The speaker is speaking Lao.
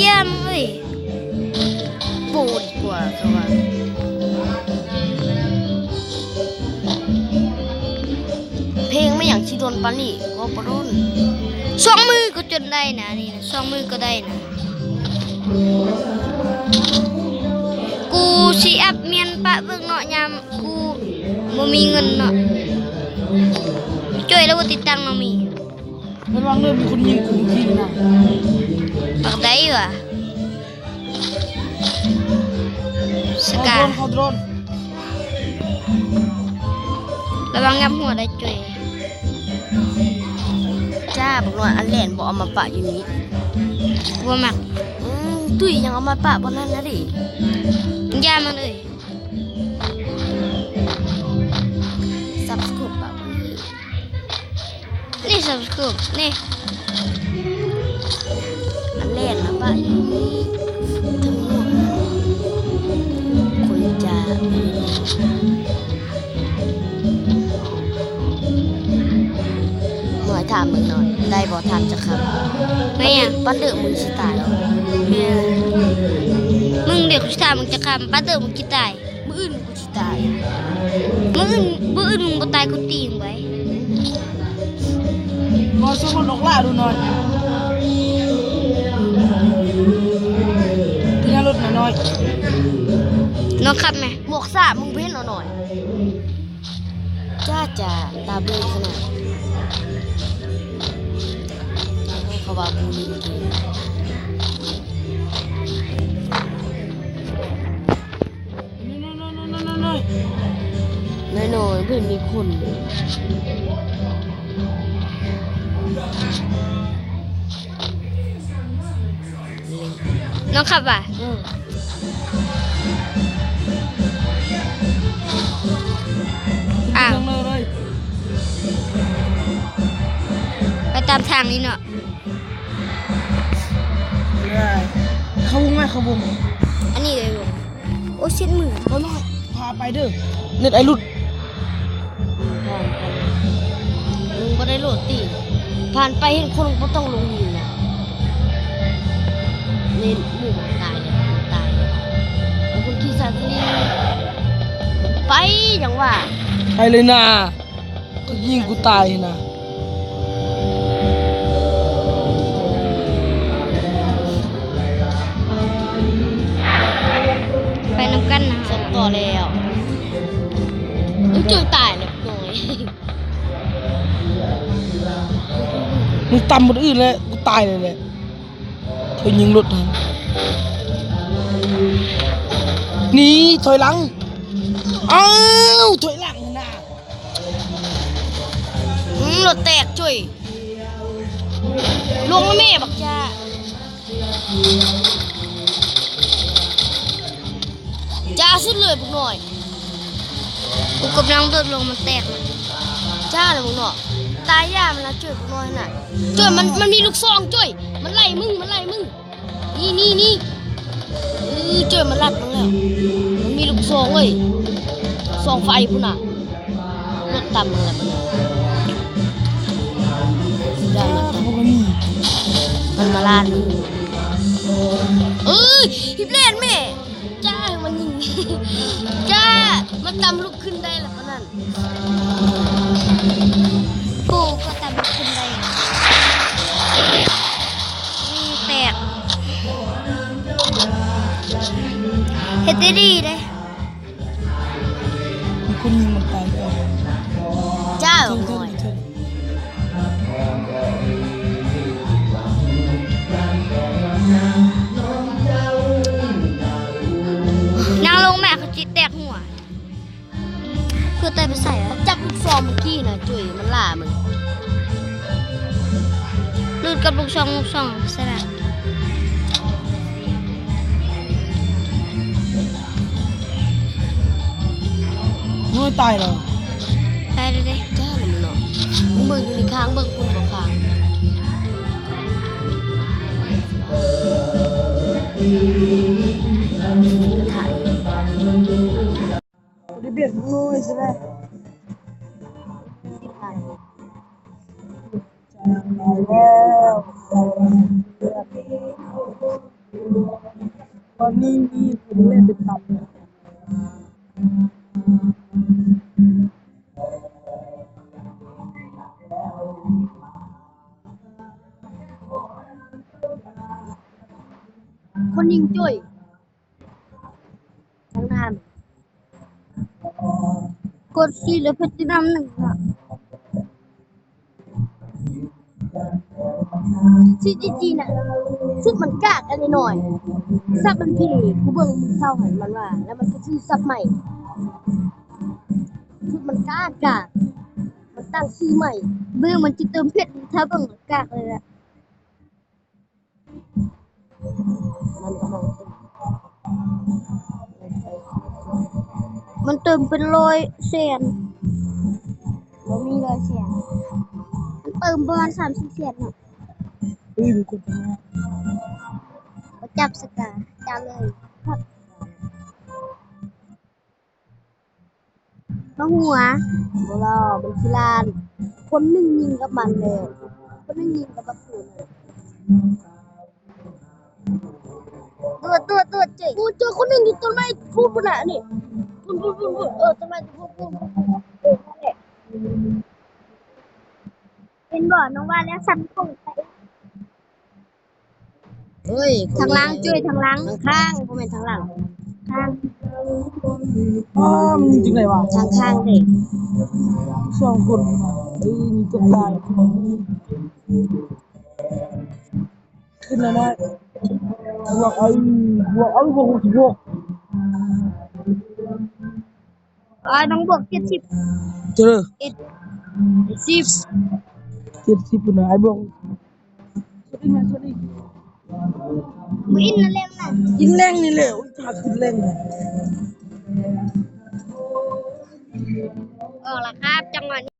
ຢ້າມເອີຍ ບໍ່ດີກວ່າ ເຂົາວ່າ ເພງແມ່ນຫຍັງຊິດົນປານນີ້ ເວົ້າບໍ່ດົນ ສອງມື້ກໍຈົນໄດ້ນະ ນີ້ນະ ສອງມື້ກໍໄດ້ນະ ກູຊິອັບມຽນປະເບິ່ງເນາະ ຍາມກູບໍ່ມີເງິນເນາະ ຈ່ອຍແລ້ວບໍ່ຕິດຕັ້ງນ້ອງມີ ລະວັງເດີ ມີຄົນຍິງກູທີ່ນະ ປາກໃດຫວາ ສະກາ ເຂົາໂດນ ເຂົາໂດນ ລະວັງຫຍັບຫົວໄດ້ຈ່ອຍ ຈ້າ ບັກນ້ອຍ ອັນແລ່ນບໍ່ເອົາມາປະຢູ່ນີ້ ບໍ່ມັກ ອືມ ຕຸ້ຍຍັງເອົາມາປະບ່ອນນັ້ນນະເດ ຢ່າມັນເອີຍ ຊັບສະຄຣາຍປະ ນີ້ ຊັບສະຄຣາຍ ນີ້ ອັນແລກນະປະຢູ່ນີ້ ທັງໝົດ ຄົນຈະ ໜ້ອຍຖາມເບິ່ງໜ້ອຍ ໄດ້ບໍ່? ຖາມຈັກຄຳ ແມ່ນຫຍັງ? ປານເດີມຶງຊິຕາຍແລ້ວ ແມ່ນ ມຶງເດ ກູຊິຖາມມຶງຈັກຄຳ ປານເດີມຶງຊິຕາຍ ມື້ອື່ນ ຕາຍ ມື້ອື່ນ ມື້ອື່ນມຶງບໍ່ຕາຍ ກູຕີມຶງໄວ້ ມາຊົນລົດອອກລ່າດູໜ້ອຍ ທີ່ໜ້າລົດນະນ້ອຍ ນ້ອງຂັບແມະ ໝວກສາມ ມຶງບໍ່ເຫັນເອົາໜ້ອຍ ຈ້າ ຈ້າ ຕາເບີຂະໜາດ ເຂົາວ່າກູນີ້ ນ້ອຍໆ ເພິ່ນມີຄົນ ນ້ອງຂັບຫວາ? ເອີ ອ້າວ ໄປຕາມທາງນີ້ເນາະ. ເອີ ເຂົ້າວົງໄວ້ ເຂົ້າວົງ ອັນນີ້ເລີຍ ໂອ້ ຊິດມື ເອົາໜ້ອຍ ພາໄປເດີ ເນັດອ້າຍຫຼຸດ ຜ່ານໄປ ລົງບໍ່ໄດ້ໂຫຼດຕິ ຜ່ານໄປເຫັນຄົນບໍ່ຕ້ອງລົງຍິງນະ ເນັ້ນໝູ່ຕາຍ ຕາຍ ແລ້ວຄົນຂີ່ຊານສະລິງ ໄປຫຍັງຫວາ ໄປເລີຍນາ. ເຂົາຍິງກູຕາຍຫັ້ນນະ ໄປນຳກັນນະ ສົ່ງຕໍ່ແລ້ວ ເອີ ເຈີຕາຍແລ້ວນ້ອຍ ມຶງຕຳຄົນອື່ນແລ້ວ ກູຕາຍເລີຍແຫຼະ. ເຂົາຍິງລົດຫັ້ນ ໜີ ຖອຍຫຼັງ ອ້າວ ຖອຍຫຼັງຫັ້ນນະ ອືມ ລົດແຕກ ຈ່ອຍ ລົງແມ່ບັກຈ້າ ຈ້າສຸດເລີຍພວກນ້ອຍ. ກູກຳລັງໂດດລົງ ມັນແຕກ ຈ້າລະພວກນ້ອຍ ຕາຍຢ່າມັນລະ ເຈີພວກນ້ອຍນະ ເຈີ ມັນ ມັນມີລູກຊອງ ເຈີ ມັນໄລ່ມຶງ ມັນໄລ່ມຶງ ນີ້ ນີ້ ນີ້ ເອີ ເຈີ ມັນລັດມາແລ້ວ ມັນມີລູກຊອງເວີຍ ຊອງໄຟພຸ້ນນະ ລົດຕຳມາແລ້ວ ຢ້ານມັນຕຳ ມັນມາລາດ ເອີຍ ຮີບແລ່ນແມ່ ຈ້າ ມັນຍິງ ຈ້າ ມັນຕຳລຸກຂຶ້ນໄດ້ລະປານນັ້ນ ກູກໍຕຳລຸກຂຶ້ນໄດ້ ນີ້ແຕກ ເຮັດດີໆເດ້ ມີຄົນຍິງມັນຕາຍກ່ອນ ຈ້າ ເທິງ ເທິງ ເທິງ ເທິງ. ນັ່ງລົງແມ່ ເຂົາຊິແຕກຫົວ ຄືແຕ່ໄປໃສວະ ຈັບລູກຊອງເມື່ອກີ້ນະ ຈຸ້ຍ ມັນລ່າມຶງ ຫຼຸດກັບລູກຊອງ ລູກຊອງຊະນະ. ໂອ້ຍ ຕາຍແລ້ວ ຕາຍແລ້ວເດ້ ຕາຍແລ້ວເນາະ ມຶງເບິ່ງຢູ່ໃນຂ້າງ ເບິ່ງພຸ້ນບໍ່ຂ້າງ ເບັດນ້ອຍຊິໄດ້ ຊິໄດ້ ແລ້ວ. ຕອນນີ້ມີຜູ້ແລ່ນໄປຕັດ ຄົນຍິງໂຈ້ຍ ທາງໜ້າ ກົດສີ່ແລ້ວເພິ່ນຈະນຳໜຶ່ງເນາະ ຊີຈີຈີນະ ຊຸດມັນກາກອັນນ້ອຍໆ ສັບມັນພີ ກູເບິ່ງມື້ເຊົ້າຫັ້ນ ມັນວ່າ ແລ້ວມັນກໍຊື້ສັບໃໝ່ ຊຸດມັນກາກກາກ ມັນຕັ້ງຊື່ໃໝ່ ເບິ່ງມັນຈະເຕີມເພັດ ຖ້າເບິ່ງກາກເລີຍລະ. ມັນກຳລັງ ມັນເຕີມເປັນຮ້ອຍແສນ ບໍ່ມີຮ້ອຍແສນ ມັນເຕີມປະມານສາມສີ່ແສນເນາະ ອືມ ບໍ່ຈັບສະກາ ຈັບເລີຍ ມາຫົວ ບໍ່ລອ ມັນຄືລ້ານ ຄົນໜຶ່ງຍິງກັບມັນເລີຍ ຄົນໜຶ່ງຍິງກັບບັກໂຕນັ້ນ ຕົວະ ຕົວະ ຕົວະ ເຈ້ ກູເຈີຄົນໜຶ່ງຢູ່ຕົ້ນໄມ້ພຸ້ນ ພຸ້ນນະ ນີ້ ພຸ້ນ ພຸ້ນ ພຸ້ນ ພຸ້ນ ເອີ ຕົ້ນໄມ້ພຸ້ນ ພຸ້ນ ພຸ້ນ ເອີ ນັ້ນແຫຼະ ເຫັນບໍ່ ນ້ອງວ່າແລ້ວ ສັນໂຄ້ງໄປ ເອີຍ ທາງຫຼັງ ເອີ ເຈ້ຍ ທາງຫຼັງ ທາງຂ້າງ ບໍ່ແມ່ນທາງຫຼັງ ຂ້າງ ອ້າ ມັນຍິງຈັ່ງໃດວະ ທາງຂ້າງເດ້ ສອງຄົນ ເອີ ຍິງເກືອບຕາຍ ຂຶ້ນແລ້ວນະ ບວກ ເອີ ບວກ ເອີ ບວກຫົກສິບຫົກ ອ້າຍ ຕ້ອງບວກເຈັດສິບ ເຈົ້າ ເຈັດສິບ ເຈັດສິບພຸ້ນນະ ອ້າຍບວກ ສຸດອີກແມ່ ສຸດອີກ ມື້ອື່ນນະແລງນະ ກິນແລງນີ້ແຫຼະ ອຸດຕາ ຂຶ້ນແລງນະ ອອກລະຄັບ ຈັງຫວະນີ້